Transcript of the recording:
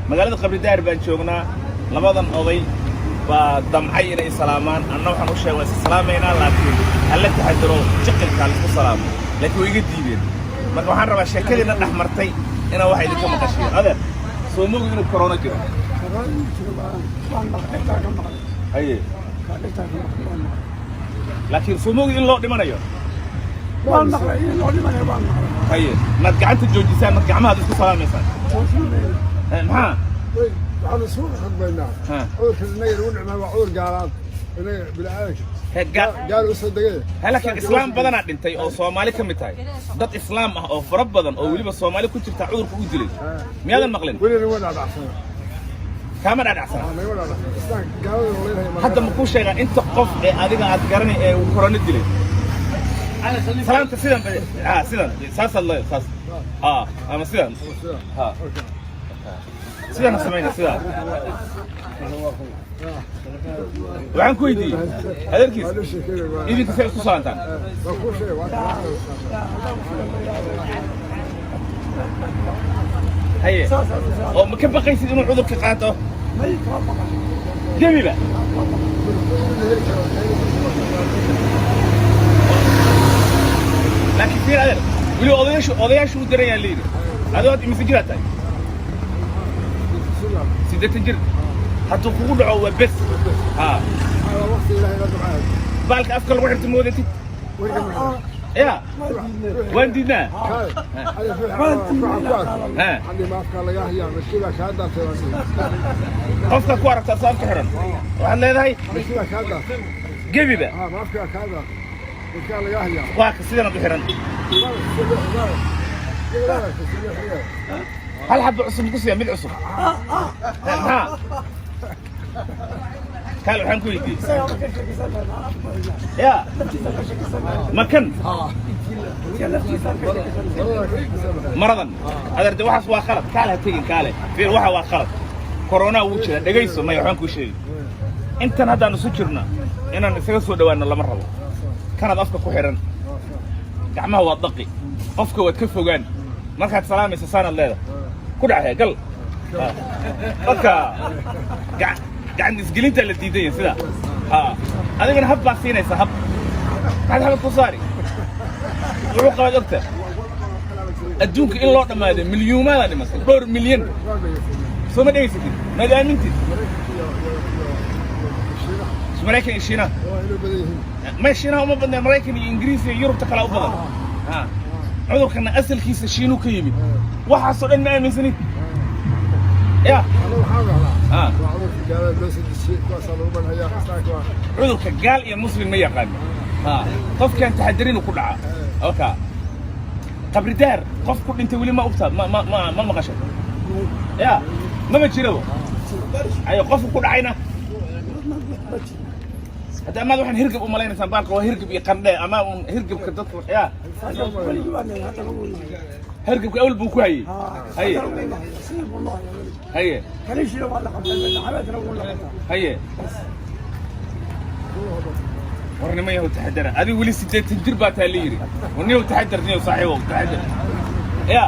Magaalada Qabridaar baan joognaa. Labadan oday baa damcay inay isalaamaan. Anna waxaan u sheegay waa is salaamaynaa, laakiin hala taxadaro, jiqilkaa laisku salaamo, laakiin way iga diideen. Marka waxaan rabaa sheekadiina dhex martay inaan waxa idinka maqashiyo. Adeer, soo mogi inuu korona jiro? Haye, laakiin soo mogi in loo dhimanayo? Waan maqlay in loo dhimanayo, waan maqlay. Haye, maad gacanta joojisaan, maad gacmahaad isku salaamaysaan? Maxaa? Waxaanu isugu khadbaynaa cudurkan innaga nagu dhicmaa waa cudur gaalaad, innaga bini'aadanka gaal u soo degay. Ha, laakiin islaam badanaa dhintay oo Soomaali ka mid tahay. Dad islaam ah oo fara badan oo weliba Soomaali ku jirta cudurka u dilay, miyaadan maqlin? Weli naguma dhacdhacsana. Kaama dhadhacsana? Naguma dhacdhacsana islaamka gaalada leedahay. Hadda ma kuu sheegaa inta qof ee adiga aad garanay ee uu korona dilay? Salaamta sidan, ha, sidan, saasaad leedahay, saas, ha, ama sidan, ha, sidan ha samayna sidaa. Waxaan ku weydiiyey adeerkiis, idinka see isku salaantaan? Waa kuu sheegay, waa. Haye, oo ma ka baqaysid inuu cudurka qaato gebiba? Laakiin fiir adeer, weli odayaashu u daran yaa layidhi. Adoo hadda imise jiraa tahay? 80 jir. Hadduu kugu dhaco waa bes, ha. Baalka afka lagu xirta moodatid ya, waan diidnaa. Qofka ku aragtaa soo afka xiran, waxaad leedahay gebiba waa ka sidanaad u xiran. Hal xabba cusub ku siiya, mid cusub. Maxaa kaale? Waxaan ku weydiiyey ya makan maradan. Adeer, de waxaas waa khalad. Kaale, ha tegin, kaale, fiir, waxa waa khalad. Corona wuu jira, dhegayso. Maya, waxaan kuu sheegay intan haddaan isu jirna inaan isaga soo dhawaano lama rabo. Kanaad afka ku xiran, gacmaha waad dhaqi, qofka waad ka fogaan. Markaad salaamaysa saanaad leedahay, ku dhaxee gal. Marka gacan isgelintaa la diidan yahay sidaa. Ha, adigana hab baa siinaysa, hab maxaad habad ku saari? Wuxuu qabaad ogta adduunka in loo dhammaaday, milyuumaadaa dhimatay, dhowr milyan. Soo ma dhegaysatid? Maad aamintid? Maraykan iyo Shiinaha may, Shiinaha uma badneen, Maraykan iyo Ingiriis iyo Yurubta kalaa u badan. Ha, cudurkana asalkiisa Shiinuu ka yimid. Waxaasoo dhan ma aaminsanid ya? Cudurka gaal iyo muslim ma yaqaano. Ha, qofkaan taxadarinu ku dhaca. Oka Qabridaar qof ku dhintay weli ma ogta? Ma maqashay? Ya, maba jirabo. Ayo, qofku ku dhacayna hadda amaad waxaan hirgab u malaynaysaan. Baalka waa hirgab iyo qandhe ama un hirgabka dadka ya. Hirgabka awal buu ku hayey. Haye, haye, haye. War niman yahow, taxadara. Adiga weli 80 jir baa taa la yidhi. War niyow, taxadar, niyow saaxiibow, taxadar ya.